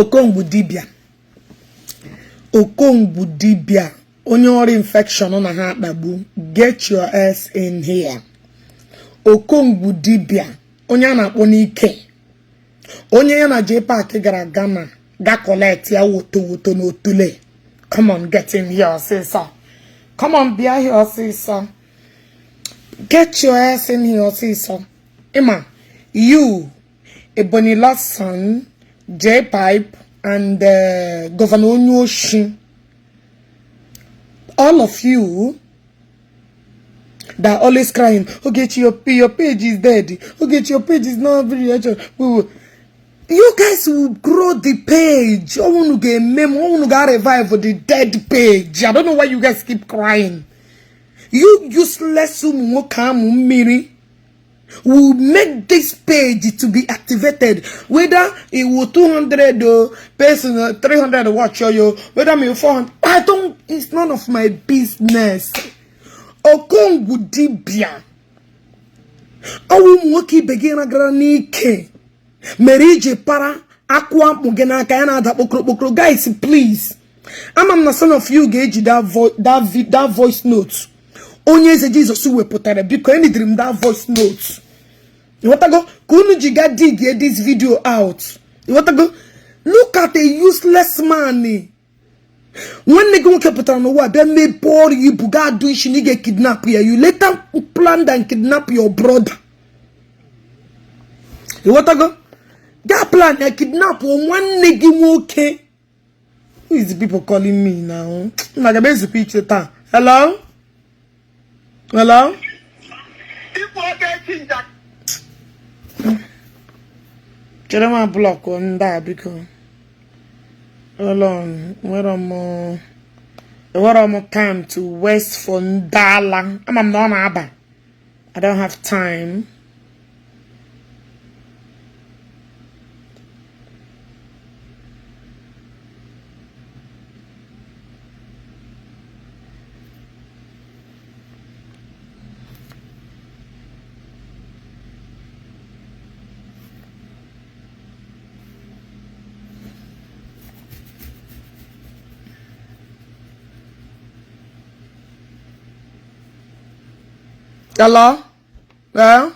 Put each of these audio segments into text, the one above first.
Okongwu dibịa, Okongwu dibịa, onye ọrịa infection na ha akpagbu, get your ass in here. Okongwu dibịa, onye a na-akpọ n'ike, onye ya na JPAC gara Ghana ga collect ya woto woto na otule. Come on, get in here ọsịsọ. Come on, bịa here ọsịsọ. Get your ass in here ọsịsọ. Ịma, you, Ebony Lawson, J-Pipe, and Governor Onyoshi, all of you that are always crying, Ogechi, your page is dead. Ogechi, your page is not very. You guys will grow the page. Unu ga-eme m, unu ga-revive the dead page. I don't know why you guys keep crying. You useless ụmụ nwoke amụ mmiri will make this page to be activated. Whether it will 200 person, 300 watch you, whether me 400, I don't, it's none of my business. Okongwu dibịa, ọwụ ụmụ nwoke ibe gị ragara n'ike mere iji para akwụ akpụ gị n'aka ya na-ada kpokoro kpokoro. Guys, please, ama m na some of you ga-eji that voice note onye eze Jizọs wepụtara. Biko, enidiri m that voice note. Ịghọtago ka unu ji ga dig this video out? Ịghọtago? Look at a useless man. Nwanne gị nwoke pụtara n'ụwa bịa mepee ọrụ ibu ga adụ isi na ị ga-ekidnap ya. You later planned and kidnap your brother. Ịghọtago? Ga plan ya kidnap nwanne gị nwoke. Who is the people calling me now? Na ga ezukọ iche taa. Hello? Hello? Chere m block ndị a biko. Hold on. Nwere m time to waste for ndị ala. Ama m na ọ na-aba. I don't have time. Hello? Well,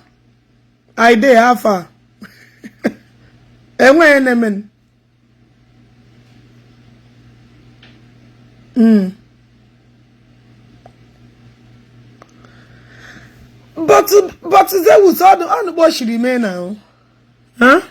I dey how far? Enweghị na-eme. But Zeus, ọ kpọchiri mee now. Huh?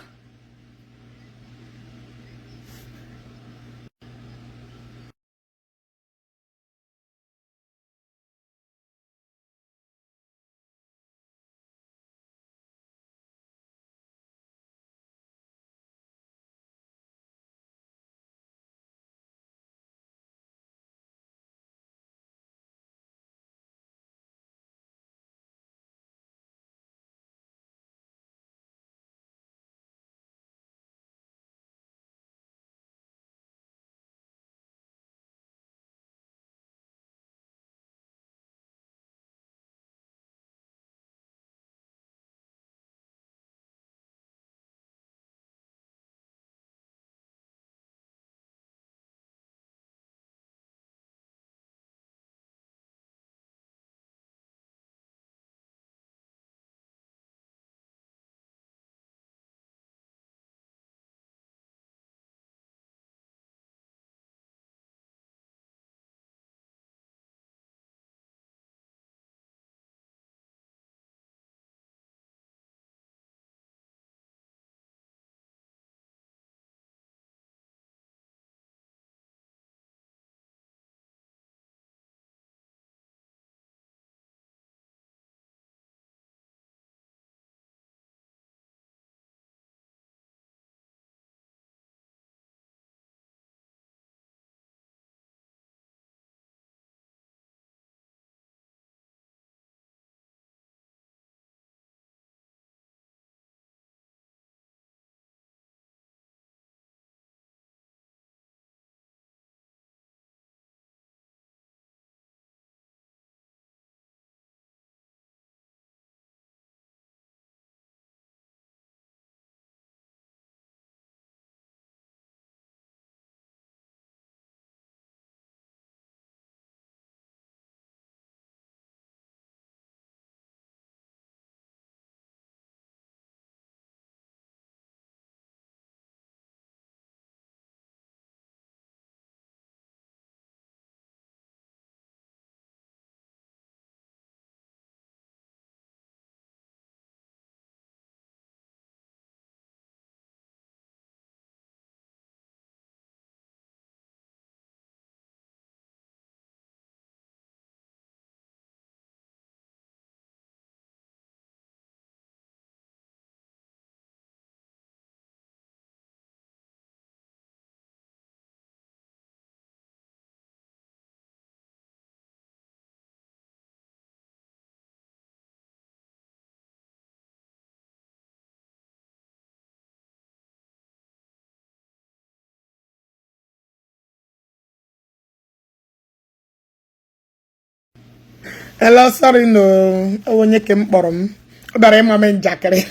Hello, sorry, no. Onye ke m kpọrọ m. Ọ bịara ịma m njakịrị.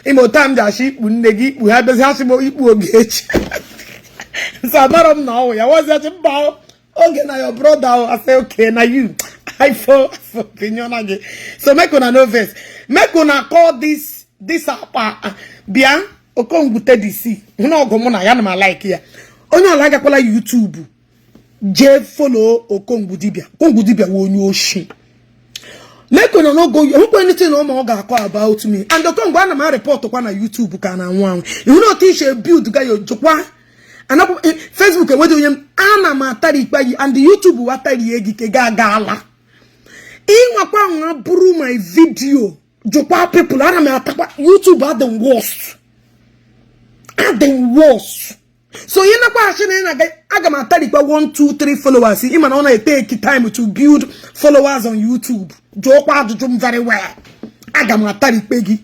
Ime otu a m ji achọ ikpu nne gị ikpu ha bịazi asị m ikpu Ogechi. So anọrọ m na ọwụ ya wazi achị mba oge na your brother. I say, "Okay, na you." I for opinion gị. So make una no vex. Make una call this akpa bịa Okongwu Teddy. Hụ na ọgụ mụ na ya na m like ya. Onye ọla agakwala YouTube jee follow Okongwu dibia. Okongwu dibia wụ onye oshi. Make una no go hụkwa anything ụmụ ọ ga-akọ about me and Okongwu. Ana m areport kwa na YouTube ka na anwụ anwụ. Ihu na otu ishe build ga ya jụkwa anapụ Facebook enweghị onye m ana m atari ikpe gị and YouTube watarie gị ke ga aga ala ịnwakwa nwa bụrụ my video. Jụkwa people ana m atakwa YouTube adị worst, adị worst. So ihe nakwa achị na ị na-aga, aga m atarikwa 1 2 3 followers. Ịma na ọ na-etake time to build followers on YouTube. Jụọkwa ajụjụ m very well. Aga m atarikpe gị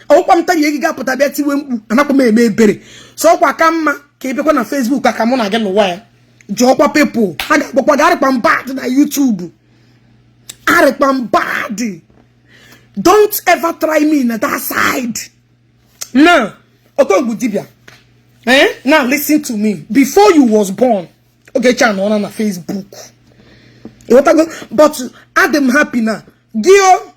ọkwa m tarie gị, ga-apụta bịa tiwe mkpu. Anakwa m eme ebere. So ọkwa ka mma ka ị bịakwa na Facebook ka mụ na gị lụwa ya. Jụọkwa people ha ga-akpọkwa gị arịkpa m bad na YouTube, arịkpa m bad. Don't ever try me na that side now. Okongwu dibia, eh? Now listen to me. Before you was born, Ogechi anọrọ na Facebook. Ịghọtago? But adị m happy na gị o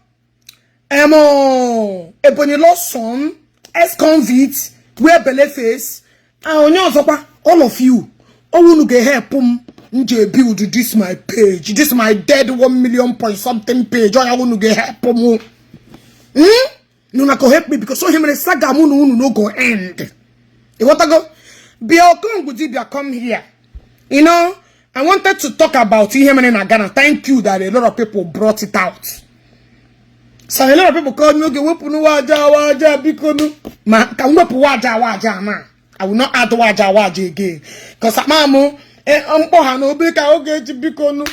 emo Ebonyi lost son, ex-convict, wear belle face, onye ọzọkwa, all of you, unu ga-help m nje build this my page, this my dead 1 million point something page. Oya, unu ga-help m, Una go help me because so him saga mụ na unu no go end. Ịghọtago? Bịa, Okongwu dibia, come here. I wanted to talk about ihe mere na Ghana. Thank you that a lot of people brought it out. So a lot of people called me, "Okay, wepụ waja waja, biko nu." Ma ka m wepụ waja waja na. I will not add waja waja again. Because ama m mkpọ ha na obe ka oge eji biko nu.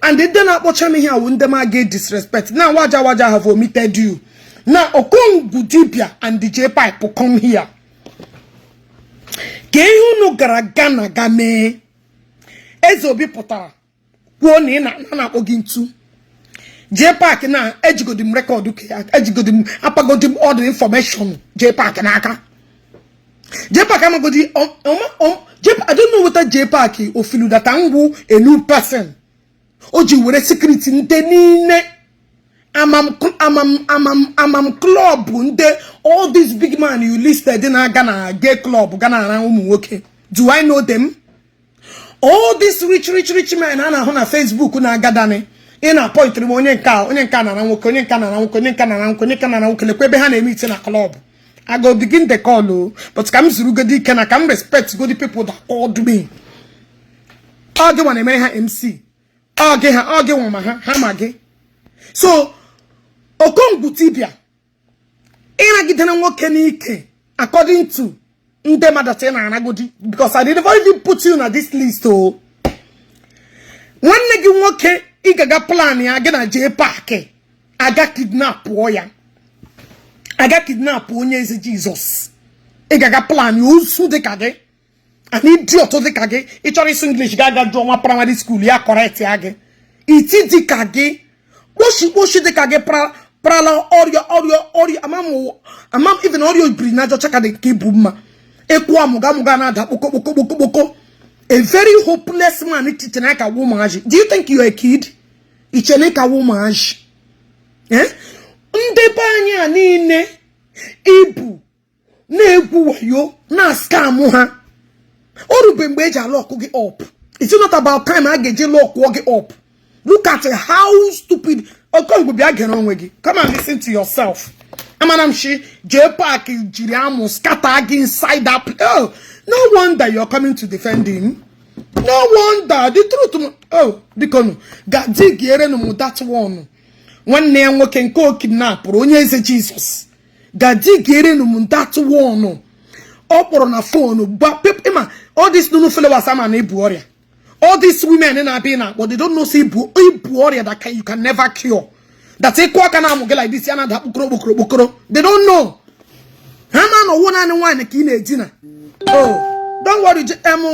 And ndị na-akpọcha m ihe awụ ndị m aga disrespect. Now waja waja have omitted you. Now Okongwu dibia and DJ Pipe, come here. Ka ihe unu gara Ghana ga mee. Eze Obi pụtara kwuo na ị na-akpọ gị ntu jee park na ejigodi m record ka ya ejigodi m apagodi m all the information jee park n'aka jee park amagodi. I don't know whether jee park ofilu that ngwu a new person o ji were security ndị niile amam amam amam amam club ndị all these big man you listed na-aga na gay club ga na-ara ụmụ nwoke. Do I know them? All these rich rich rich men a na-ahụ na Facebook na-agadani ị na-apọịtịrị m onye nke a, onye nke a nara nwoke, onye nke a nara nwoke, onye nke a nara nwoke, onye nke a nara nwoke. Lekwa ebe ha na-eme ite na club. I go begin the call o, but ka m zuru godi ike na ka m respect godi people that called me. Ọ gị nwa na-emere ha MC, ọ gị ha, ọ gị nwa ma ha ha ma gị. So Okongwu dibia, ịragidere nwoke n'ike according to ndị mmadụ ị na-aragodi, because I didn't even put you na this list o. Nwanne gị nwoke ị ga-aga plan ya gị na jee park aga kidnap ya, aga kidnap onye eze Jizọs. Ị ga-aga plan ya ozu dịka gị, an idiot dịka gị. Ị chọrọ ịsụ English, ga-aga jụọ nwa primary school ya correct ya. Gị iti dịka gị, kposhi kposhi dịka gị, prala ọrịa ọrịa ọrịa amam amam, even ọrịa obiri na ajọcha ka dị nke ibu mma ịkwụ amụga amụga na-ada kpoko kpoko kpoko kpoko. A very hopeless man. Iche na ka ụmụazị, do you think you are a kid? Iche na ka ụmụazị, eh? Ndị be anyị a niile ibu na-egwu wayo na scam ha, o rube mgbe eji alock gị up. It's not about time a ga-eji lockụọ gị up? Look at how stupid. Okongwu, bịa gere onwe gị. Come and listen to yourself. Amana m shi jee park jiri amụ scatter gị inside that. Oh, no wonder you're coming to defend him. No wonder. The truth, oh, biko nụ ga digiere m that one. Nwanne ya nwoke nke o kidnapụrụ, onye eze Jizọs, ga digiere m that one. Ọ kpọrọ na phone gba ịma all these nunu followers ama na ibu ọrịa. All these women na-abịa na-akpọ, they don't know say ibu ibu ọrịa that you can never cure, that ịkụ aka na amụ gị like this ya na-ada kpokoro kpokoro kpokoro. They don't know. Ha ma na ọwụ naanị nwaanyị ka ị na-edina. Oh, don't worry. Em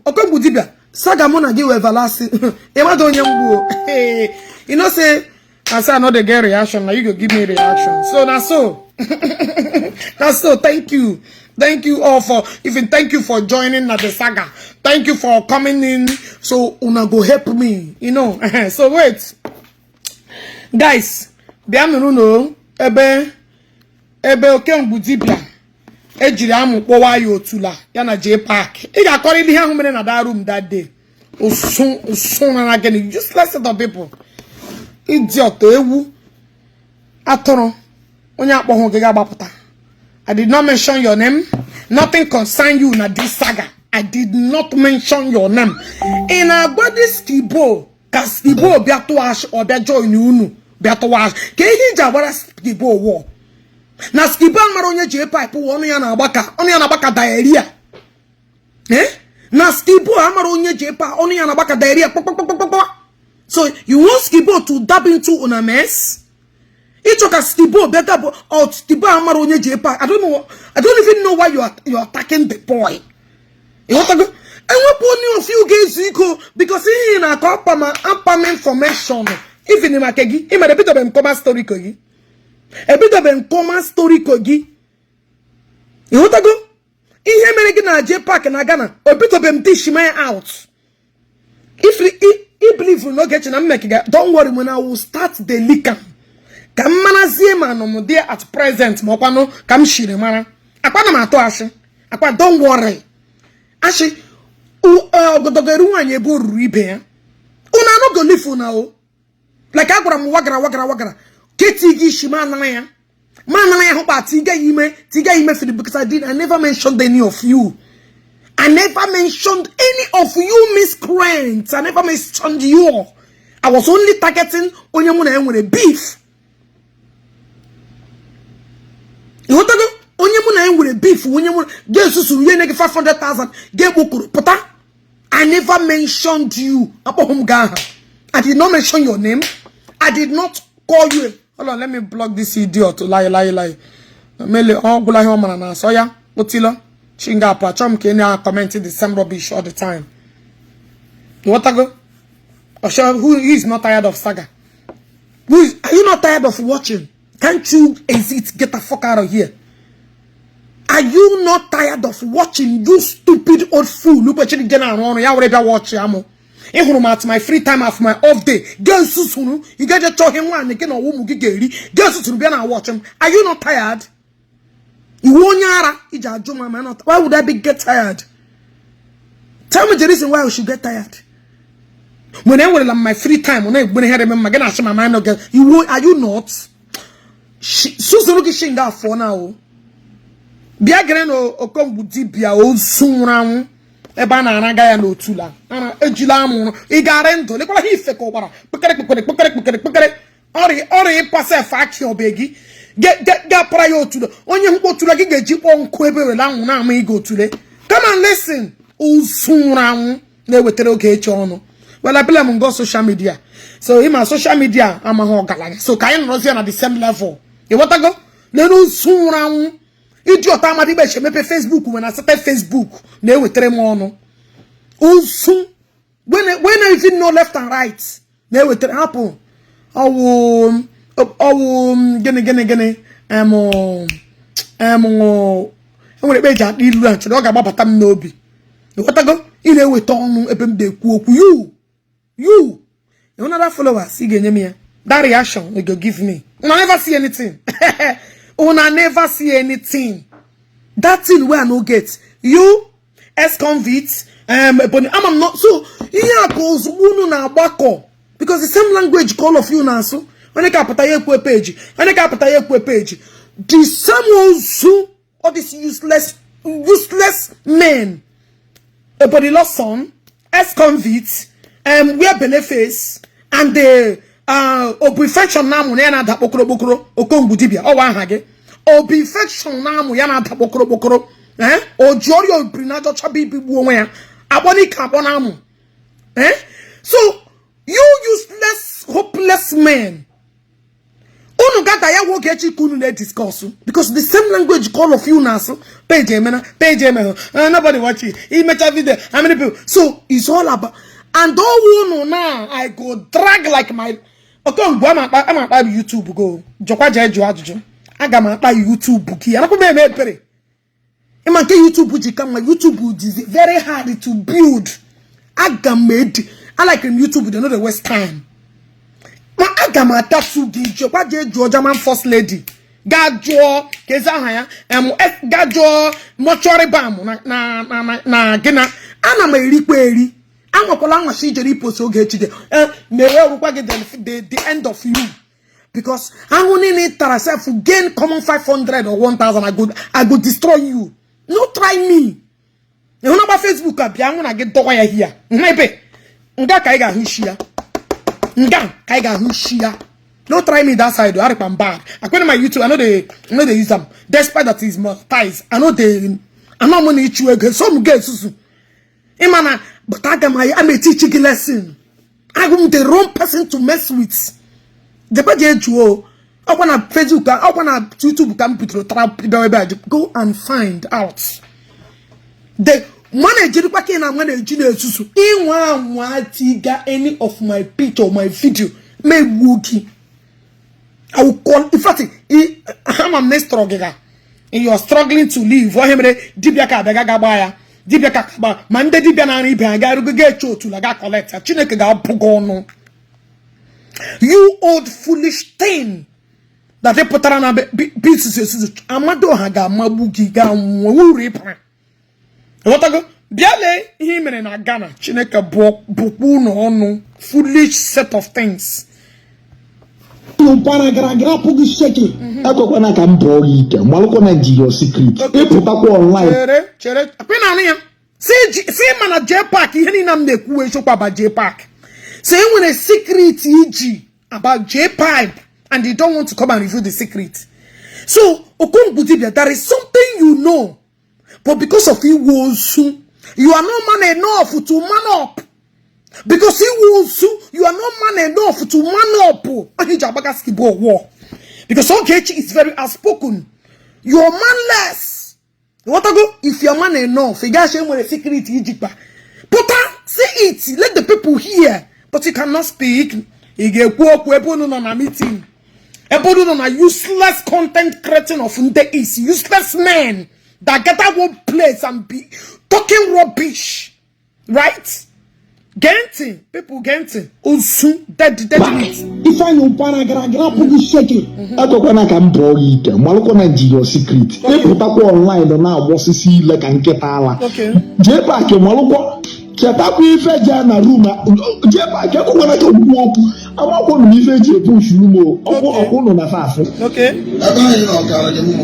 Okongwu dibia, saga mụ na gị wee valasị ịmada onye mgbu. You know say I say I no dey get reaction. Now you go give me reaction. So na so. Na so. Thank you. Thank you all for even, thank you for joining na the saga. Thank you for coming in. So una go help me. So wait. Guys, bịa nụrụ no ebe ebe Okengwu dibịa ejiri amụ kpọwa ya otula ya na J Park. Ị ga-akọrịrị ihe ahụ mere na that room that day. Ụsụ ụsụ na gịnị, useless set of people. Idiot, ewu atụrụ onye akpọghị gị ga-agbapụta. I did not mention your name. Nothing concern you na this saga. I did not mention your name. Ị na-agwa this Skibo ka Skibo bịa tụọ ashị, ọ bịa join unu bịa tụwa ashị, ka ihe iji agbara Skibo wụọ na Skibo mara onye ji pipe wụ ọnụ ya na-agba ka ọnụ ya na-agba ka diarrhea, eh? Na Skibo amara onye ji pipe, ọnụ ya na-agba ka diarrhea kpakpakpakpakpa. So you want Skibo to dab into una mess? Ịchọ ka Skibo bịa dabụ or Skibo amara onye ji pipe? I don't know. I don't even know why you are attacking the boy. Ịghọtago? Enwepụ onye of you ga-ezu iko because ihe na-akọ akpama akpama information even maka gị ị mere ebidobe m kọma story ko gị, ebidobe m kọma story ko gị. Ịghọtago? Ihe mere gị na J Park na Ghana, ebidobe m dish my out. If you believe n'Ogechi na mmeki ga, don't worry, when I will start the leak am ka m marazie ma nọ m there at present, ma ọkwanụ ka m shiri mara akwa na m atụ ashị akwa. Don't worry, ashị ogodogo eru nwaanyị ebe o ruru ibe ya. Unu anọgo lifu na o like a gwara m wagara wagara wagara keti gị isi ma anara ya, ma anara ya hụkpa tiga ya ime, tiga ya ime fili because I never mentioned any of you. I never mentioned any of you miscreants. I never mentioned you. I was only targeting onye mụ na ya nwere beef. Ịghọtago? Onye mụ na ya nwere beef, onye mụ ga-esusuru ihe nye gị 500,000 ga-egbokoro pụta. I never mentioned you. Akpọghị m gị aha. I did not mention your name. I did not call you. Hold on, let me block this idiot. Lie, lie, lie. Mele ọ gwụla ihe ọ mara na asọ ya otilo chingapụ. Achọ m ka ị na-comment the same rubbish all the time. Ịghọtago? Osha, who is not tired of saga? Who is, are you not tired of watching? Can't you exit? Get the fuck out of here. Are you not tired of watching, you stupid old fool? Ụbọchị gị na-arụ ọrụ ya were bịa watch ya mụ. Ị hụrụ m at my free time of my off day. Ga esusuru, ị ga-eje chọọ ihe nwaanyị gị na ụmụ gị ga-eri. Ga esusuru bịa na watch m. Are you not tired? Iwu onye ara iji ajụ m, am I not? Why would I be get tired? Tell me the reason why I should get tired. When I nwere my free time, na-egbere ihe mma gị na-achị ma ma get iwu. Are you not? Susuru gị shi nga afọ na o. Bịa gere na Okongwu dibịa ozu nwụrụ anwụ ebe a na-araga ya n'otula ara ejila amụrụ ị gara ndụ lekwara ha ife ka ụgbara kpekere kpekere kpekere kpekere kpekere ọrịa ọrịa ịpasa efe akị ọba gị ga-apara ya otule onye hụkwa otule gị ga-eji kpọọ nkụ ebe were anwụ na-ama ịga otule. Come and listen, ozu nwụrụ anwụ na-ewetara Ogechi ọnụ. Well, I blame ngo social media. So ịma social media amaghị ọgaranya, so ka anyị nọrọzie na the same level. Ịghọtago? Lere ozu nwụrụ anwụ ịdị ọta amadị igbe emepe Facebook nwere asate Facebook na-ewetara m ọnụ ozu when I even know left and right na-ewetara hapụ ọwụ ọwụ gịnị gịnị gịnị em em enwere ekpe eji akpa ilu a chere ọ ga-agbabata m n'obi. Ịghọtago? Ị na-eweta ọnụ ebe m na-ekwu okwu. You another followers ị ga-enye m ya, that reaction you go give me, una never see anything. Una never see anything. That thing wey I no get you, ex-convict, Ebonyi ama m no. So ihe a ka ozugbo unu na-agbakọ because the same language ka all of you na-asụ. Onye ka apụta ya ekwe page, onye ka apụta ya ekwe page, the same ozu, all these useless useless men, Ebony Lawson, ex-convict, wear belle face and the obi infection na-amụ na ya na-ada kpokoro kpokoro. Okongwu dibịa ọwa aha gị obi infection na-amụ ya na-ada kpokoro kpokoro, eh, o ji ọrịa obiri na ajọcha bụ ibigbu onwe ya akpọ n'ike akpọ na-amụ, eh. So you useless hopeless men, unu gada ya nwoke echi ka unu na-ediscuss because the same language ka all of you na-asụ. Page emena, page emena, nobody watch it. Imecha video, how many people? So it's all about and all unu now. I go drag like my Okongwu, ama akpa YouTube go jọkwa jee jụọ ajụjụ. Aga m akpa YouTube gị, anakwa m eme ebere. Ịma nke YouTube ji ka mma. YouTube is very hard to build. Aga m edi, I like YouTube, they no dey waste time. Ma aga m atatu gị. Jekwa jee jụọ German First Lady, gaa jụọ ka ezi aha ya em, gaa jụọ mortuary balm na gị na ana m erikwa eri. Anwakwala anwachi ijere ipost oge echide mere ọrụkwa gị the end of you, because ahụ niile ị tara sef gain common 500 or 1000, I go destroy you. No try me. Ịhụ na gba Facebook a bịa nwụ na gị dọwa ya hia nha ebe nga ka ị ga-ahụ isi ya, nga ka ị ga-ahụ isi ya. No try me that side. Arịkpa m bad akwene my YouTube. I no dey use am despite that is monetize. I no dey anọ m na ịchụ ego so m ga-esusu ịma na, but aga m ama etichi gị lesson. I'm the wrong person to mess with. Jekwa jee jụọ. Ọkwa na Facebook, ọkwa na YouTube ka m bidoro tara bịa ebe a. Go and find out the mma na-ejirikwa ka ị na nwa na-eji na-esusu ịnwa anwa tiga any of my picture or my video ma egbuo gị. I will call. In fact, ama m na struggle ga, you are struggling to live. Ọhịa mere dibịa ka abịa ga gba ya, dibịa ka gba ma ndị dibịa na-arụ ibe ha ga-erugo ga-eche otu la ga collect ya. Chineke ga-abụ gị ọnụ, you old foolish thing that ị pụtara na bisusu esusu. Amadioha ga-amagbu gị, ga-anwụ uru ịpụra. Ịghọtago? Bịa lee ihe ị mere na Ghana. Chineke bụkwa unu ọnụ, foolish set of things. Mpara gara gara apụghị sheki. Ekwekwana ka m bụọ gị ike, malụkwa na nji your secret ịpụtakwa online. Chere, chere, akwa na anụ ya si mana JPAC, ihe niile m na-ekwu eziokwu aba JPAC. So e nwere secret iji about JPAC and you don't want to come and reveal the secret. So Okongwu dibia, there is something you know, but because of iwu ozu, you are not man enough to man up. Because iwu ozu, you are not man enough to man up. Onye ji agbagasị bụ ọwụọ because Ogechi is very outspoken. You are manless. Ịghọtago? If you are man enough, ị gaghị enwere secret iji kpa pụta. Say it, let the people hear, but you cannot speak. Ị ga-ekwu okwu ebe unu nọ na meeting, ebe unu nọ na useless content creating of ndị is useless men that gather one place and be talking rubbish, right? Gee ntị, people, gee ntị. Ozu dead, dead meat. Ifeanyị mpara gara gara apụghị sheki. Ekwekwana ka m bụọ gị ike, malụkwa na nji your secret ịpụtakwa online na-agbọsisi ile ka nkịta ala. JPAC, malụkwa, chetakwa ife jee na room. JPAC, ekwekwana ka okwu okwu amakwụnụ m ife eji epush room o ọkwụ. Ọkwụnụ na fafụ. Ebe anyị na ọkara gị mma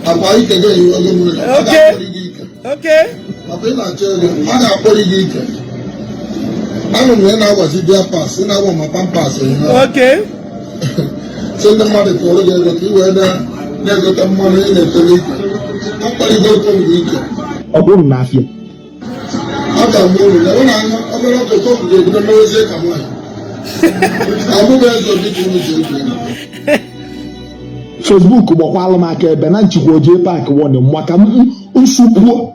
akwa ike gị eyiwe ego mmiri a ga-akpọrọ gị ike. Maka ị na-achọ ego, a ga-akpọrọ gị ike. Anụ m na ị na-agbazi bịa pas, ị na-agba ma Pampers ihe. Si ndị mmadụ tụọrọ gị ego ka ị wee na-egote mmanụ ị na-etere ike. Akpọrọ gị okongwu ike. Ọkwụnụ na afịa. A ga-amụ uru na ụlọ anya obere oge. Okongwu ga-ebido mewezie ka nwaanyị amụghị eze obi ka unu ji egwu egwu. Facebook gbakwalụ m aka ebe na nchikwa JPAC warning maka m nsukwuo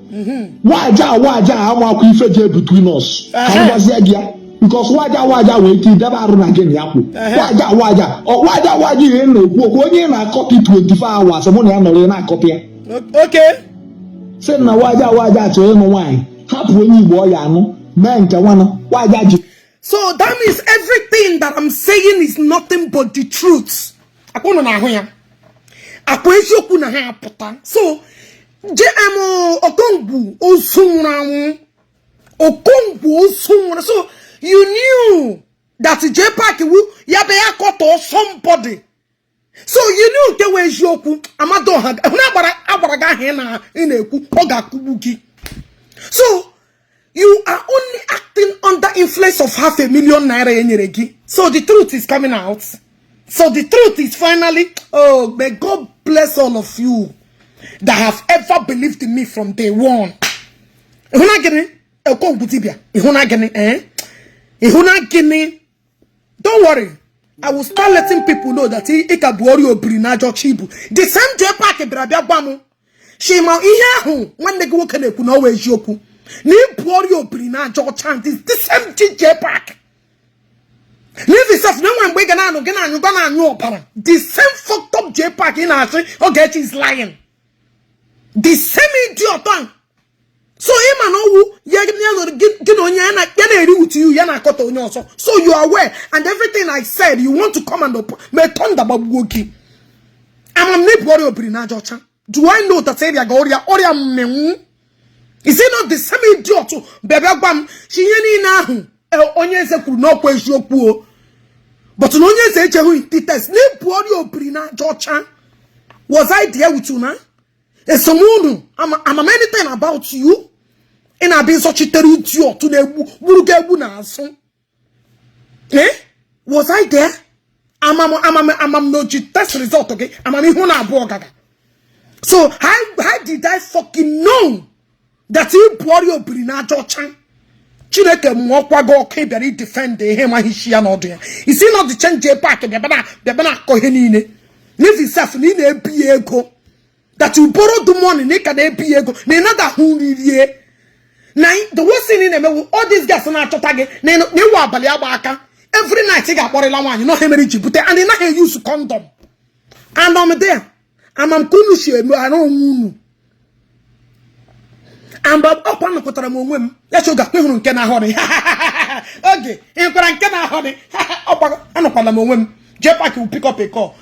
waja waja amakwa ife jee between us ka m gwazie gị ya, because waja waja wee ike idebe arụ na gị na ya kwụ. Waja waja ọ waja waja ihe na-ekwu okwu onye ị na-akọpị 24 hours, mụ na ya nọrọ, ị na-akọpị ya. Sị na waja waja chọrọ ịnụ nwaanyị, hapụ onye Igbo ọ ya anụ mee nke nwanụ waja ji. So that means everything that I'm saying is nothing but the truth. Akwa unu na-ahụ ya, akwa eziokwu na ha apụta. So JM Okongwu ozu nwụrụ anwụ, Okongwu ozu nwụrụ. So you knew that JPAC wu ya be ya kọtọ somebody. So you knew nke wee eziokwu. Amadoha hụ na agbara gị ahụ ị na-ekwu ọ ga-akụgbu gị. So you are only acting under influence of half a million naira e nyere gị. So the truth is coming out. So the truth is finally, oh, may God bless all of you that have ever believed in me from day one. Ịhụna gịnị? Okongwu dibịa, ịhụna gịnị? Eh, ịhụna gịnị? Don't worry, I will start letting people know that ị ka bụ ọrịa obiri na ajọ chi bụ the same JPAC bịara bịa gwa m shima ihe ahụ nwanne gị nwoke na-ekwu na ọ wụ eziokwu na ịbụ ọrịa obiri na aja ọcha. The same JPAC. Leave yourself na enwere mgbe ị ga na-anụ gị na-anyụ ga na-anyụ ọbara. The same fucked up J Park ị na-asị Ogechi is lying, the same idiot ahụ. So ịma na ọwụ ya gị na onye ya na-eri with you, ya na-akọta onye ọzọ. So you are aware and everything I said, you want to come and may thunder gbagbuo gị. Ama m na ebu ọrịa obiri n'aja ọcha. Do I know that ịrịa ga ọrịa mmenwu? Is it not the same idiot bịa gwa m chi ihe niile ahụ onye eze kwuru n'ọkwa eziokwu o, but na onye eze echeghị the test na ebu ọrịa obiri n'aja ọcha? Was I there with you na esomunu? Ama m anything about you? Ị na-abịa ịzọchitere idiot na-egbu gburu gị egbu n'azụ. Eh, was I there? Amam amam amam na oji test result gị amam ihu na abụọ gaga. So how did I fucking know that ị bụ ọrịa obiri n'aja ọcha? Chineke mụọkwa gị ọkụ. Ị bịara idefend ihe maghị isi ya n'ọdụ ya isi not the change park bịaba na-akọ ihe niile. Leave yourself na ị na-ebi ya ego, that you borrow the money, na ị ka na-ebi ya ego, na ị naghị ahụ nri rie, na the worst thing ị na-emewu, all these guys na-achọta gị na ịwa abalị agba aka. Every night ị ga-akpọrịla nwaanyị na ọha mere iji bute, and ị naghị use condom. And I'm there. Ama m ka unu si eme arụ onwe unu. And ọkwa nọpụtara m onwe m ya chi oge akpa hụrụ nke na-ahọ dị oge ị hụkwara nke na-ahọ dị ọkwa. Anọkwala m onwe m. J Park will pick up a call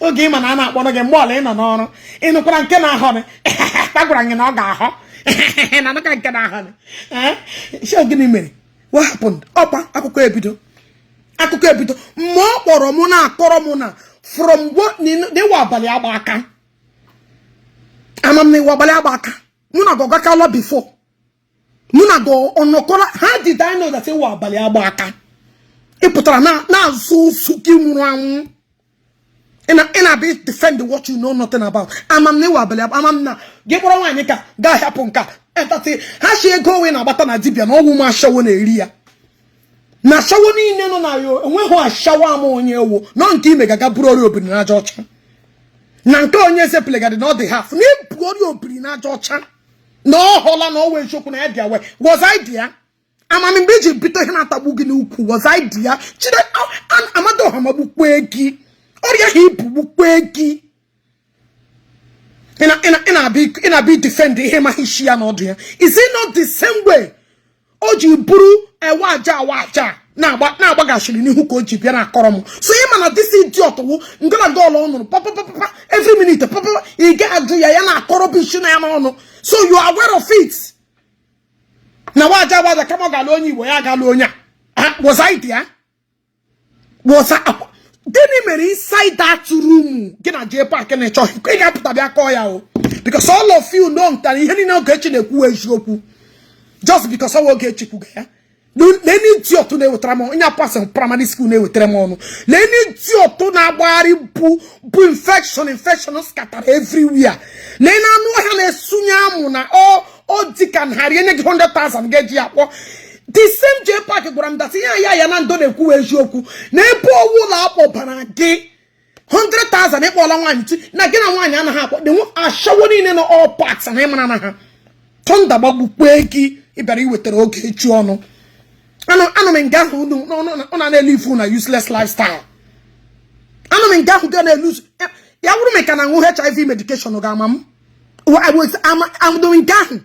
oge ị ma na a na-akpọrọ gị mgbe ọla ị nọ n'ọrụ. Ị nụkwara nke na-ahọ dị a gwara gị na ọ ga-ahọ na anụka nke na-ahọ dị. Shi gịnị mere? What happened? Ọkwa akụkọ ebido, akụkọ ebido. Mgbe ọ kpọrọ m na-akọrọ m na from n'ịwa abalị agba aka, ama m na ịwa abalị agba aka mụ na gị ọgakala before, mụ na gị ọnọkọla. How did I know that ịwa abalị agba aka ị pụtara na-azụ ụsụ gị nwụrụ anwụ? Ị na-abịa defend what you know nothing about. Ama m na ịwa abalị agba, ama m na gị kpọrọ nwaanyị ka gaa hapụ nka entatị ha shi ego onwe na-agbata na dibịa na ọgwụ m ashawo na-eri ya na ashawo niile nọ na ya. Enweghị ashawo ama onye ewu nọ nke ime gaga buru ọrịa obiri n'aja ọcha na nke onye eze plegadị na ọ dị half na ibu ọrịa obiri n'aja ọcha na ọ hụla na ọwa eziokwu na ya dị awe. Was I there? Amami mgbe iji bite ihe na-atagbu gị n'ukwu. Was I there? Chide amadoha magbukwe gị ọrịa ha ibu gbukwe gị. Ị na-abịa defend ihe maghị isi ya n'ọdụ ya. Is it not the same way o ji buru ewe aja awa aja na-agbagashiri n'ihu ka o ji bịa na-akọrọ m? So ị ma na this idiot wụ ngala gọọlụ ọ nụrụ papapapa every minute papa ị ga-ajụ ya, ya na-akọrọ bụ isi na ya n'ọnụ. So you are aware of it na waja waja kama ọ ga-alụ onye Igbo, ya ga-alụ onye a. Was I there? Was I? Gịnị mere inside that room gị na J Park na-echọ ị ga-apụta bịa kọọ ya o? Because all of you know ntara ihe niile Ogechi na-ekwu eziokwu, just because ọ Ogechi kwuga ya. Lee idiot na-ewetara m onye pasị primary school na-ewetara m ọnụ. Lee idiot na-agbagharị bụ infection scatter everywhere. Lee na anụ ọhịa na-esunye amụ na ọ dị ka narị enye gị 100,000 ga-eji ya kpọọ. The same J Park gwara m that ihe ya ya na ndo na-ekwu eziokwu na ebe ọwụ ụlọ akpọbara gị 100,000 ịkpọla nwaanyị chi na gị na nwaanyị anaghị akpọ the ashawo niile nọ all parts na ịmara na ha thunder gbagbukwe gị. Ị bịara iwetara Ogechi ọnụ. Anụ m nga ahụ unu ọ na-elive na useless lifestyle. Anụ m nga ahụ ga na-elu ya wụrụ m ka na aṅụ HIV medication ga-ama m amdo nke ahụ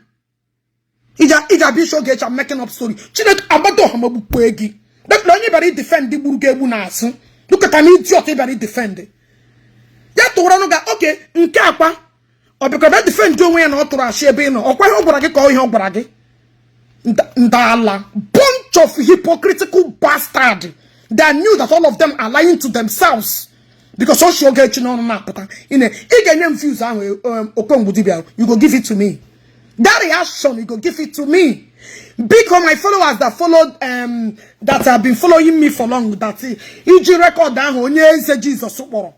iji abịa isi Ogechi. I'm making up story. Chineke agbata ọha magbukwe gị. Dọkịta onye bịara idefend gburu gị egbu n'azụ. Look at an idiot ị bịara idefend ya tụrụ ọnụ ga oke nke akwa ọ bịakwa bịa defend onwe ya na ọ tụrụ ashị ebe ị nọ. Ọkwa ihe ọ gwara gị ka ọ ihe ọ gwara gị ndala. Bunch of hypocritical bastard that knew that all of them are lying to themselves because ọ shi Ogechi n'ọnụ na-apụta. Ị ga-enye m views ahụ. Okongwu dibia, you go give it to me. That reaction, you go give it to me. Biko, my followers that followed that have been following me for long, that iji record ahụ onye eze Jizọs kpọrọ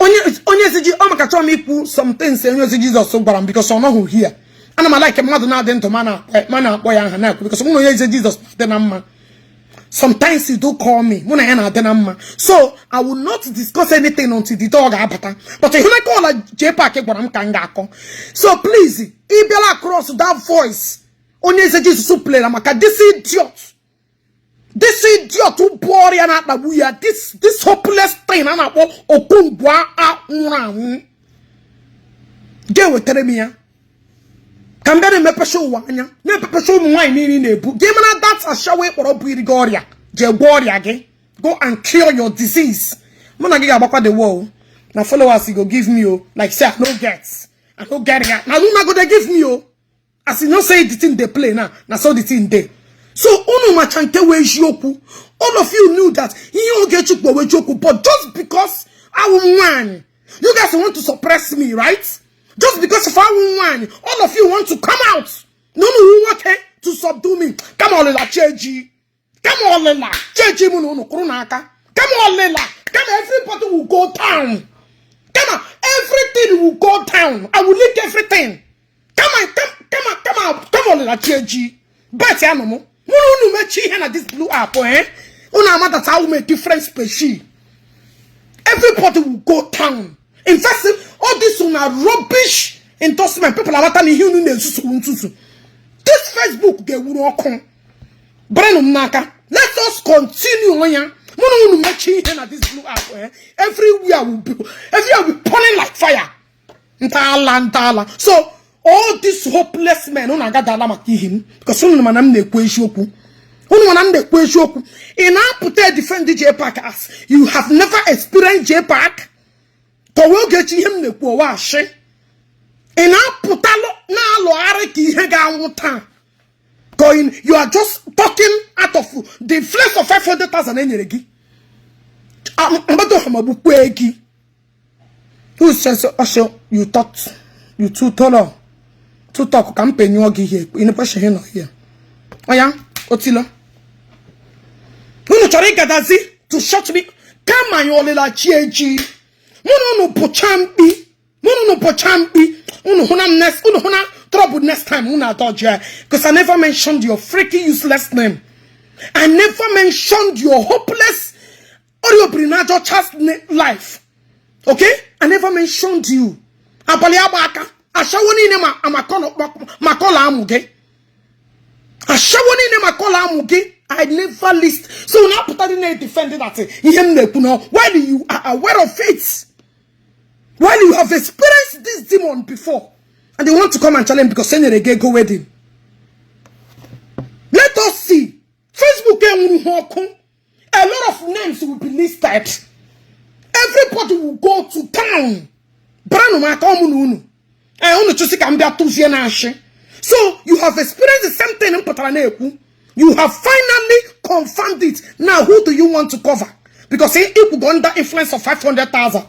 onye eze ji ọ maka chọrọ m ikwu some things onye eze Jizọs gwara m because ọ nọghị here. Ana m alike mmadụ na-adị ndụ ma na-akpọ ya aha na-ekwu because mụ na onye eze Jizọs na-adị na mma. Sometimes you do call me, mụ na ya na-adị na mma, so I will not discuss anything until the day ọ ga-abata. But ịhụnaka ọla J Park gwara m ka m ga-akọ. So please, ị bịala across that voice onye eze Jizọs playera maka this idiot. This idiot bụ ọrịa na-akpagbu ya, this hopeless thing a na-akpọ Okongwu nwụrụ anwụ ga-ewetara m ya ka m bịa na-emepecha ụwa anya, na-epepecha ụmụ nwaanyị niile na-ebu gị mara that ashawo ịkpọrọ bụ iri gị ọrịa. Jee gwọọ ọrịa gị. Go and cure your disease. Mụ na gị ga-agbakwa the wall na followers you go give me o. Like say I no get ya na una go dey give me o. As you know say the thing dey play now, na so the thing dey. So unu macha nke wee eziokwu. All of you knew that ihe Ogechi kpọwa eziokwu, but just because awụ m nwaanyị, you guys want to suppress me, right? Just because of awụ nwaanyị, all of you want to come out na unu nwoke to subdue me. Kama ọlịla cheji, kama ọlịla cheji, mụ na unu kwụrụ n'aka. Kama ọlịla, kama everybody will go down, kama everything will go down. I will leak everything. Kama kama kama kama ọlịla cheji bet ya nọ mụ mụ na unu mechi ihe na this blue app, eh? Unu amadata awụ m a different species. Everybody will go down. In fact, all this una rubbish endorsement, people amata na ihe unu na-ezuzu nzuzu. This Facebook ga-ewuru ọkụ brenụ m n'aka. Let us continue ya. Mụ na unu mechi ihe na this blue app, eh? Everywhere will be burning like fire. Ntọala, ntọala. So all these hopeless men, unu agadala maka ihe m, because unu mana m na-ekwu eziokwu. Unu mana m na-ekwu eziokwu. Ị na-apụta defend JPAC as you have never experienced JPAC. Kọwa Ogechi ihe m na-ekwu ọwa ashị. Ị na-apụta na-alụgharị ka ihe ga-anwụ taa. Going, you are just talking out of the flex of 500,000 enyere gị. Mgbado ha magbukwe gị. Who says also you thought you too tall to talk? Ka m penyụọ gị ihe ị na-ekwesịghị nọ here. Oya otilo, unu chọrọ ịgadazi to shut me. Kama anyị ọlịla chi eji, mụ na unu pụcha mkpi, mụ na unu pụcha mkpi. Unu hụ na m next, unu hụ na trouble next time unu adọji ya, because I never mentioned your freaking useless name. I never mentioned your hopeless ọrịa child's life, okay? I never mentioned you. Abalị agba aka ashawo niile ma makọla amụ gị, ashawo niile makọla amụ gị. I never list. So na apụta dị na-defend that ihe m na-ekwu na while you are aware of it, while you have experienced this demon before, and they want to come and challenge because enyere gị ego wedding. Let us see. Facebook enwuru ha ọkụ. A lot of names will be listed. Everybody will go to town. Branụ m aka ọmụ na unu ee unu chụsị ka m bịa tụzie na ashị. So you have experienced the same thing m pụtara na-ekwu. You have finally confirmed it. Now who do you want to cover? Because ikwugo under influence of 500,000.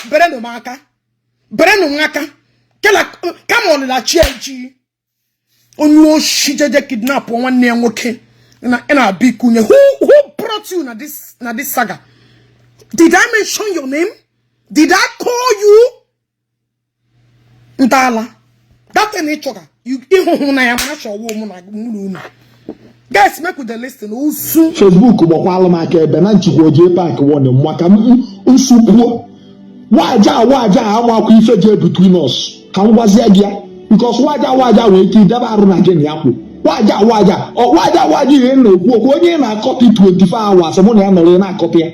Berenụ m aka, berenụ m aka. Kama ọlịla chi eji, onye oshi jeje kidnap nwanne ya nwoke ị na-abịa ikunye. Who brought you na this saga? Did I mention your name? Did I call you? Ntọala that thing ị chọga ịhụhụ na ya mana chọwa mụ na mụ na unu. Guys, make we dey listen usu. Facebook gbakwalụ m aka ebe na nchikwa JPAC warning maka m nsukwuo waja waja amakwa ife jee between us. Ka m gwazie gị ya, because waja waja nwee ike idebe arụ na gị na ya kwụ waja waja ọ waja waja. Ihe m na-ekwu okwu onye ị na-akọpị 24 hours, mụ na ya nọrọ, ị na-akọpị ya,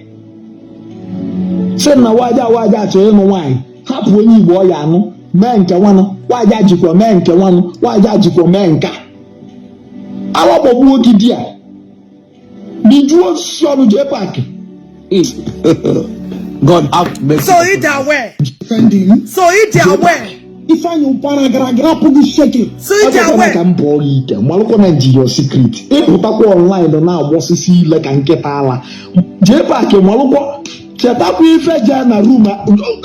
sị na waja waja chọrọ ịnụ nwaanyị, hapụ onye Igbo ọ ya anụ, mee nke nwanụ waja jikwa mee nke nwanụ waja jikwa mee nke a awakpọgbuo gị di a bijuo osisi ọnụ JPAC. God have mercy. So he dey aware. Defending. So he dey aware. Ifeanyi Ubah gara gara apụghị sheke. So he dey Ekwekwana aware. ka m bụọ gị ike malụkwa na nji your secret ịpụtakwa online na-agbọsisi ile ka nkịta ala. JPAC, malụkwa, chetakwa ife jee na room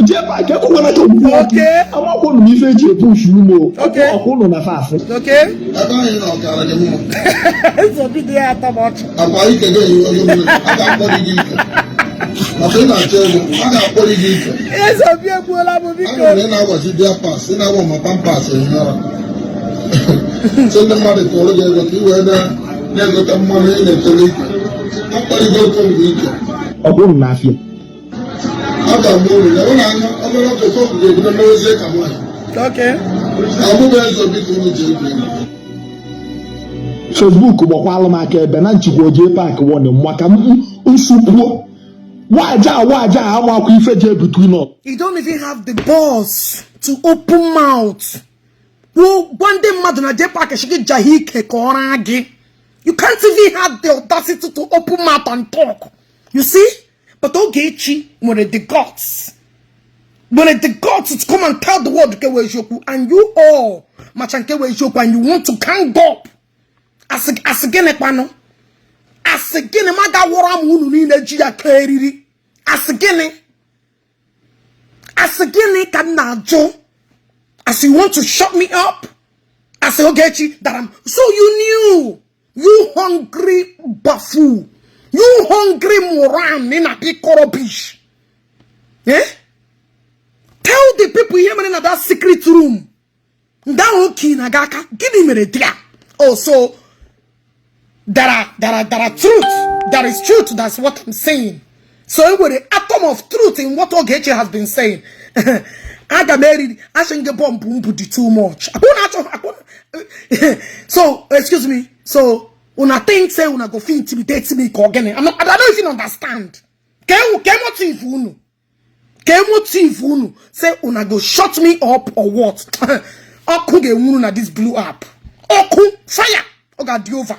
JPAC. Ekwekwana ka m gwuo. Amakwụnụ m ife eji epush ume. Ọkwụnụ na fafụ. Ebe anyị na ọkara gị mma. Nsogbu dị ya atọ m ọchị. Akwa ike gị eyiwe gị mmiri, a ga-akpọrọ gị ike maka ị na-achọ ego, a ga-akpọrọ gị ike. Eze Obi egbuola m, biko. Anụrụ na ị na-agbazi diapers, ị na-agba ma Pampers ehi ụra, sị ndị mmadụ tụọrọ gị ego ka ị wee na-egote mmanụ ị na-etole ike. Akpọrọ gị oke mgbe ike. Ọkwụnụ na afịa. A ga-agba uru ya ụlọ anya obere oge okwu ga-ebido mewezie ka nwaanyị. Ọmụmụ Eze Obi ka unu ji egwu egwu. Facebook gbakwalụ m aka ebe na nchikwa JPAC warning maka nsukwuo waja waja amakwa ife je between us. You don't even have the balls to open mouth kwuo, gwa ndị mmadụ na JPAC shigi jahi ike ka ọ raa gị. You can't even have the audacity to open mouth and talk, you see? But Ogechi nwere the guts, nwere the guts to come and tell the world nke wee eziokwu, and you all macha nke wee eziokwu, and you want to gang up. Asị, asị gịnị kpanụ? Asị gịnị? Ma ga wụrụ ama unu niile ji ya ka eriri. Asị gịnị? Asị gịnị ka m na-ajụ? As you want to shut me up, asị Ogechi that I'm so, you knew, you hungry buffoon, you hungry moron ị na-akpọ rubbish, eh? Tell the people ihe mere na that secret room ndị ahụ ki na gị aka. Gịnị mere there? Oh, so there are truth, there is truth. That's what I'm saying. So e nwere atom of truth in what Ogechi has been saying. Aga m eri asị gị bọmbụ mbụ dị too much. Akwụna achọ akwụna. So excuse me, so una think say una go fit intimidate me ka ọ gịnị? I don't even understand. Ke ke motive unu? Ke motive unu say una go shut me up or what? Ọkụ ga-enwuru na this blue app. Ọkụ, fire, ọ ga-adị over.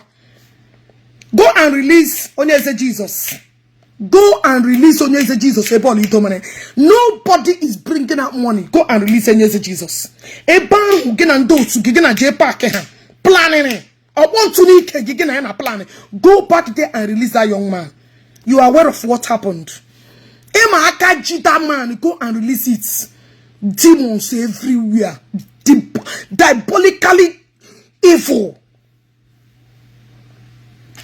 Go and release Onye Eze Jesus. Go and release Onye Eze Jesus. Ebe ọla ito mere, nobody is bringing out money. Go and release Onye Eze Jesus. Ebe ahụ gị na ndị otu gị, gị na JPAC ha planning ọkpọ ntụ n'ike gị, gị na ya na planning. Go back there and release that young man. You are aware of what happened. Ịma aka ji that man. Go and release it. Demons everywhere. Diabolically evil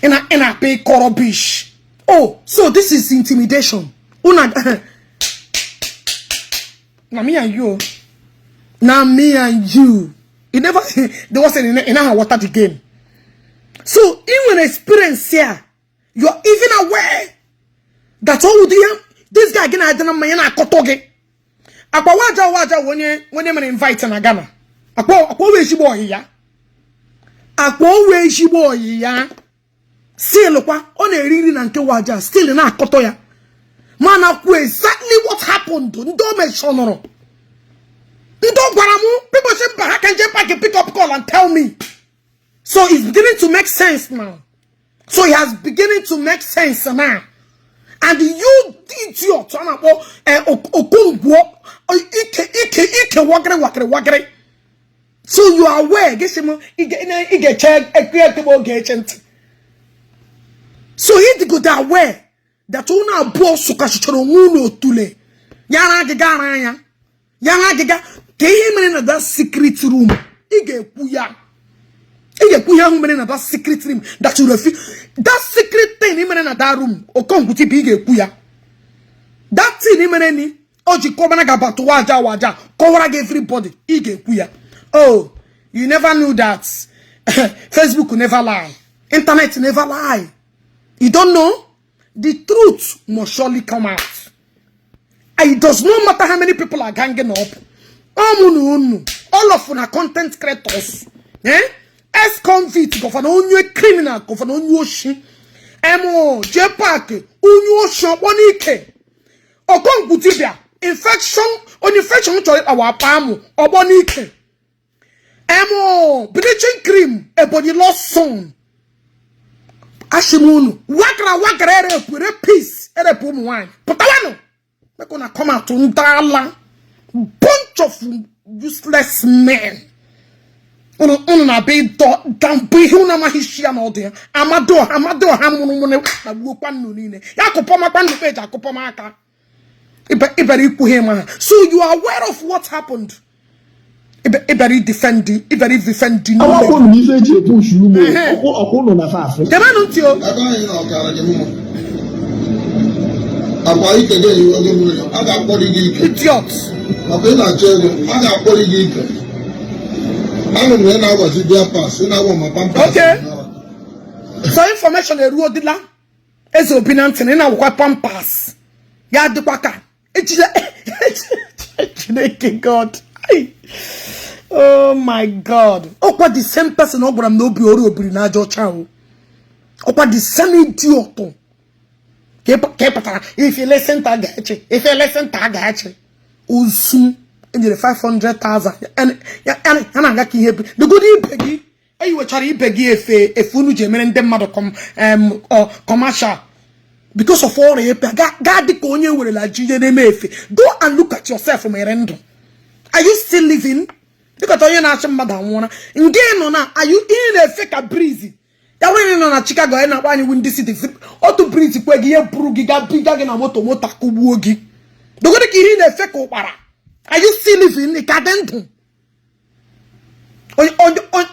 in a big rubbish. Oh, so this is intimidation. Una na me and you, na me and you. It never there was in our water the game. So even experience here, you're even aware that all the this guy gị na-adị na mmanya na-akọtọ gị. Akpa waja waja onye onye mere invite na Ghana. Akpa akpa owe ezigbo ọyị ya. Akpa owe ezigbo ọyị ya. Still kwa ọ na-eri nri na nke waja, still na-akọtọ ya. Mana kwu exactly what happened. Ndị o meshọnụrụ. Ndị ọ gwara m, people say mba, ha can JPAC pick up call and tell me. So it's beginning to make sense now. So it has beginning to make sense now. And you idiot, a na-akpọ Okongwu ike ike ike wagịrị wagịrị wagịrị. So you are aware, gị sị m ị ga-eche ekpe ekpe oge eche ntị. So he dịgodo aware that unu abụọ sụkasịchara onwe unu otule. Yara agịga ara anya. Yara agịga ka ihe mere na that secret room. Ị ga-ekwu ya. Ị ga-ekwu ihe ahụ mere na that secret room that you refuse. That secret thing ị mere na that room, Okongwu tibi, ị ga-ekwu ya. That thing ị mere ni o ji kọbara gị about waja waja kọwara gị everybody, ị ga-ekwu ya. Oh, you never knew that Facebook never lie, internet never lie. You don't know the truth must surely come out, and it does not matter how many people are ganging up. Ọmụ na unu, all of una content creators, eh, ex-convict, governor, onye criminal, governor, onye oshi, emo JPAC, onye oshi, ọkpọ n'ike, Okongwu dibịa infection, onye infection chọrọ ịkpawa akpa amụ, ọgbọ n'ike, emo bleaching cream, Ebonyi lost son. Asị m unu wakara wakara erepụ rapist, erepụ ụmụ nwaanyị, pụtawanụ, make una come out. Ndala bunch of useless men. Unu unu na-abịa ịdọ dambụ ihe unu amaghị isi ya na ọdụ ya. Amadioha, Amadioha mụrụ mụrụ na gbuokwa nnu niile ya akụpọmakwa ndụ peji akụpọm aka ịbịara ikwu ha ma ha. So you are aware of what happened. Ịbịara idefend, ịbịara idefend. Akwụkwọ unu n'ife eji epush ume ọkwụ unu na fafụ. Gebenụ ntị o. Ebe anyị na ọkara gị mma. Akwa ike gị eyiwe gị mmiri, a ga-akpọrọ gị ike. Idiot. Maka ị na-achọ ego, a ga-akpọrọ gị ike. Anụ m na ị na-agbazi diapers, ị na-agba ma Pampers. Okay. So information eruo dịla eze obi na ntị na ị na-awụkwa Pampers ya dịkwa ka ejide. Chineke God. Ai. Oh my God. Ọkwa the same person ọ gwara m na obi ọrịa obiri na aja ọcha o. Ọkwa the same idiot. Ka ị pụtara if you listen to Ogechi, if you listen to Ogechi. Ozu enyere 500,000 ya na-aga ka ihe bi. Legodo ibe gị eyiwechara ibe gị efe efe unu ji emere ndị mmadụ commercial because of ọrịa ịpịa gaa dị ka onye werela ji ihe na-eme efe. Go and look at yourself ma ere ndụ. Are you still living? Dịkọta onye na-achị mmadụ anwụọla nke nọ na are you ị na-efe ka breeze ya nwere nọ na Chicago anyị na-akpọ anyị Windy City otu breeze kwe gị ihe buru gị ga biga gị na moto moto akụgbuo gị dogodị ka ihe ị na-efe ka ụkpara. Are you still living? Ka dị ndụ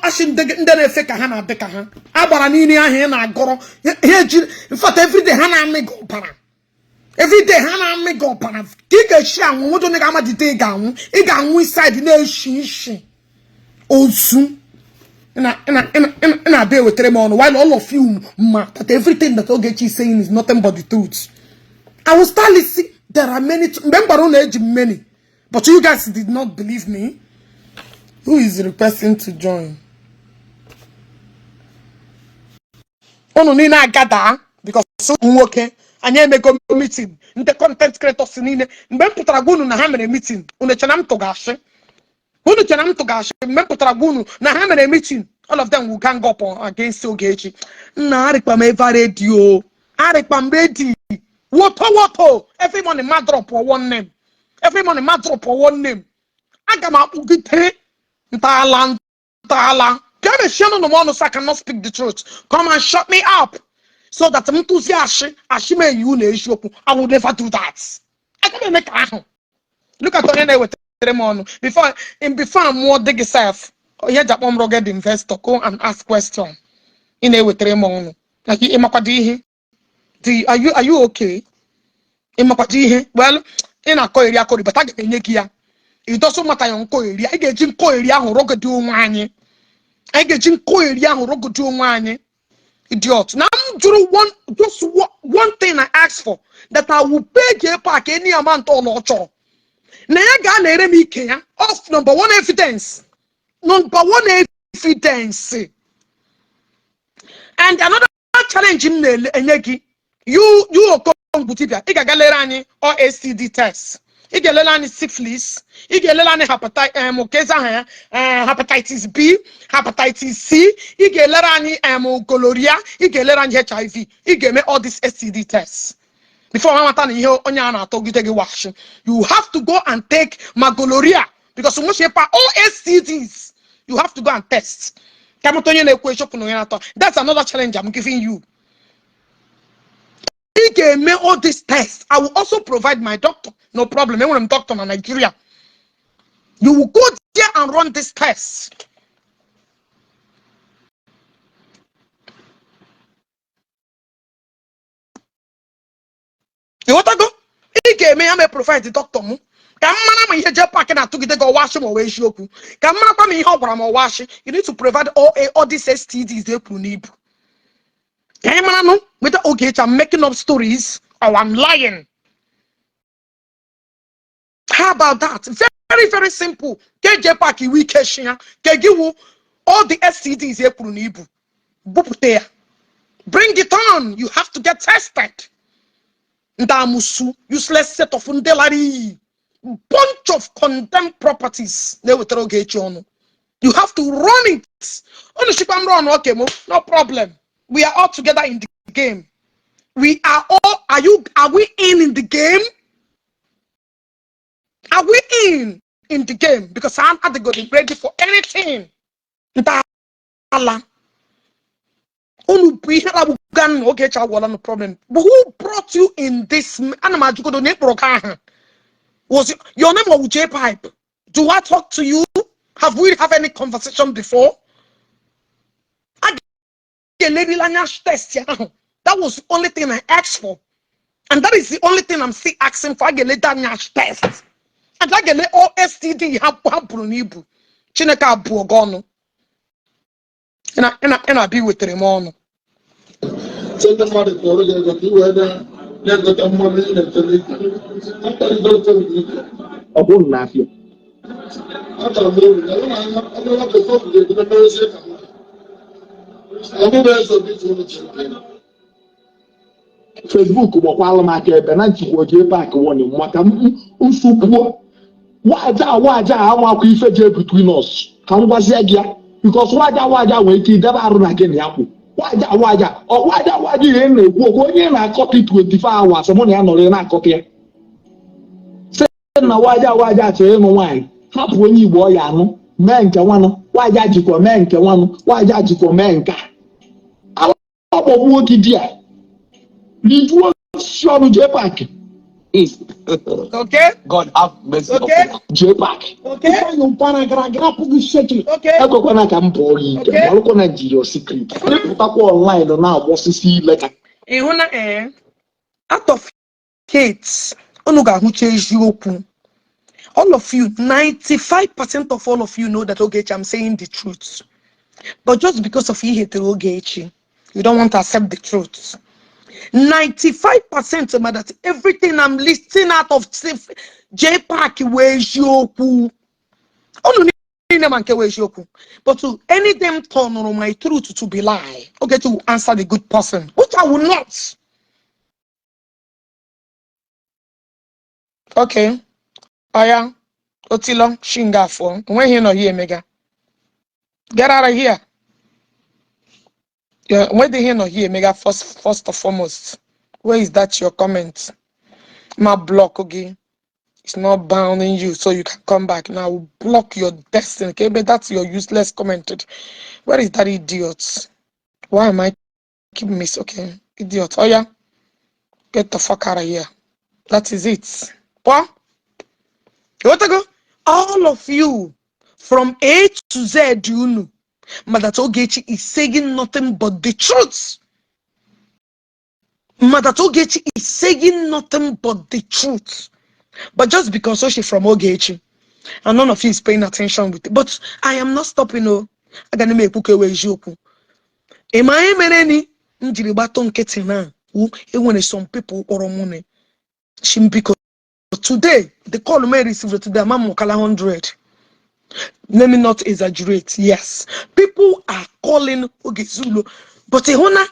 asị ndị na-efe ka ha na-adị ka ha agbara niile ahụ ị na-agọrọ ha eji. In fact, everyday ha na-amị gị ọbara, everyday ha na-amị gị ọbara ka ị ga-esi anwụ nwoke onye ga-amajite ị ga-anwụ ị ga-anwụ inside na-eshi ishi ozu na-abịa ewetara m ọnụ while all of you ma that everything that Ogechi is saying is nothing but the truth. I will start listening. There are many mgbe m gwara unu eji m many, but you guys did not believe me. Who is requesting to join? Unu niile agada because ụmụ nwoke anyị emego meeting ndị content creators niile mgbe m pụtara gwa unu na ha mere meeting unu chere na m tụga ashị unu chere na m tụga ashị mgbe m pụtara gwa unu na ha mere meeting, all of them will gang up against Ogechi. Nna arịkpa m eva redio arịkpa m ready woto woto. Every morning ma drop one name, every morning ma drop one name. Aga m akpụgide ntọala ntọala ka emechie nụ m ọnụ so I cannot speak the truth. Come and shut me up so that m tụzie ashị ashị m eyi unu eziokwu. I will never do that. Aga m eme ka ahụ. Look at onye na-ewetara m ọnụ before in before mụọ dị gị sef ihe ji akpọ m rugged investor. Go and ask question. Ị na-ewetara m ọnụ like ịmakwado ihe do are you okay? Ịmakwado ihe well ị na-akọ eri akọri but aga m enye gị ya. It doesn't matter ya nkọ eri anyị ga-eji nkọ eri ahụ rọgodi onwe anyị anyị ga-eji nkọ eri ahụ rọgodi onwe anyị. Idiot. Na m jụrụ one just one thing I asked for, that I will pay J Park any amount ọ ọ chọrọ na ya ga na-ere m ike ya off. Number one evidence, number one evidence. And another challenge m na-enye gị, you Okongwu dibia, ị ga-aga lere anyị STD test, ị ga-elele anyị syphilis, ị ga-elele anyị hepatitis kezi aha ya hepatitis B, hepatitis C, ị ga-elere anyị gonorrhea, ị ga-elere anyị HIV, ị ga-eme all these STD tests before ha mata na ihe onye a na-atọgide gị washi. You have to go and take ma gonorrhea because nwụchiepa all STDs, you have to go and test ka mata onye na-ekwu eziokwu na onye na-atọ. That's another challenge I'm giving you. Ị ga-eme all these tests. I will also provide my doctor, no problem. Enwere m doctor na Nigeria. You will go there and run this test. Ịghọtago? Ị ga-eme ya mee provide doctor m ka m mara ma ihe J Park na-atụgide gị ọwaashị ma ọ wee eziokwu ka m marakwa ma ihe ọ gwara m ọwaashị. You need to provide all these STDs e kwuru n'ibu ka anyị mara nụ whether Ogechi, I'm making up stories or I'm lying. How about that? Very, very simple. Ka J Park iwu ike shi ya ka gị wụ all the STDs e kwuru n'ibu bupụta ya. Bring it on. You have to get tested. Ndị amusu, useless set of ndị lara iyi, bunch of condemned properties na-ewetara Ogechi ọnụ. You have to run it. Unu chikwa m run, okay mo, no problem. We are all together in the game. We are all are you are we in the game? Are we in the game? Because I'm adịgodi ready for anything. Ntọala unu bụ ihe lagbuga nna Ogechi agwọla no problem. But who brought you in this? Ana m ajụgodo na ịkpọrọ ka aha was your name was J Pipe. Do I talk to you? Have we have any conversation before? A ga-elerila anya test ahụ. That was the only thing I asked for and that is the only thing I'm still asking for. A ga-eleda anya test and a ga-ele all STD ha ha buru n'ibu. Chineke abụọ gị ọnụ ị na-abịa iwetara m ọnụ. Sị ndị mmadụ tụọrọ gị ego ka ị wee na-egote mmanụ ị na-ete n'ike. Akparịta otu gị ike. Ọ bụrụ na afịa Achọrọ m uru na anya ọbụla nwoke ga-ebido merezie ka nwoke. Ọ bụrụ eze obi tụrụ Chineke. Facebook gbakwalụ m aka ebe na nchikwa jee paakị wọnị maka nsụkwuo waja waja amakwa ife jee between us ka m gwazie gị ya, because waja waja nwee ike idebe arụ na gị na ya kwụ waja waja ọ waja waja. Ihe na-ekwu okwu onye na-akọta 24 hours, mụ na ya nọrọ na-akọta ya, sị na waja waja chọrọ ịnụ nwaanyị, hapụ onye Igbo ọ ya anụ, mee nke nwanụ. Waja jikwa mee nke nwanụ, waja jikwa mee nke a ọkpọgbuo gị di a rijuo osisi ọnụ jee paakị. Okay. God have mercy upon us. Jee paakị. Okay. Ifeanyi Ubah na gara gara apụghị sheki. Okay. Ekwekwana ka m pụọ gị ike. Okay. Malụkwa na ji your secret ịpụtakwa online na-agba osisi ile ka Ị hụ na ee, out of hate unu ga-ahụcha eziokwu. All of you, 95% of all of you know that Ogechi, I'm saying the truth, but just because of ihe tere Ogechi, you don't want to accept the truth. 95% ma that everything I'm listing out of J Park wee eziokwu. Unu niile ma nke wee eziokwu, but to anything turn my truth to be lie, Ogechi will answer the good person, which I will not. Okay, oya, otilo shinga afọ onweghị nọ here emega. Get out of here. Yeah, onwedị ihe nọ here emega. First of foremost, where is that your comment? Ma block gị. It's not bounding you, so you can come back now. I will block your destiny. Okay, but that's your useless comment. Where is that idiot? Why am I keep miss? Okay, idiot. Oh yeah, get the fuck out of here. That is it. What? You want to go? All of you from A to Z, you know but that Ogechi is saying nothing but the truth. Mother Ogechi is saying nothing but the truth. But just because Oshi from Ogechi, and none of you is paying attention with it. But I am not stopping. Oh, aga m ekwu ka ewe eziokwu. Ị ma ihe mere ni m jiri gbatụ nkịtị na wu enwere some people kpọrọ mụ na shimbiko today. The call me received today, ama m kala 100. Let me not exaggerate. Yes, people are calling Ogezulo, but ị hụ na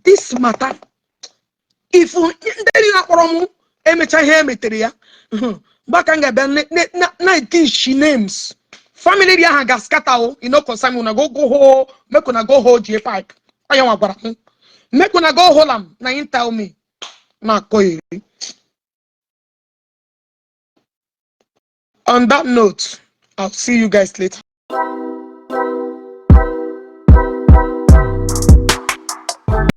this matter, if ndị niile akpọrọ mụ emecha ihe emetere ya, mgbe aka m ga-abịa na-etishi names, family dị aha ga-scatter o. You no concern me. Una go ho, make una go hold J pipe. Onye nwa gwara m make una go hold am na him tell me na-akọ eri. On that note, I'll see you guys later.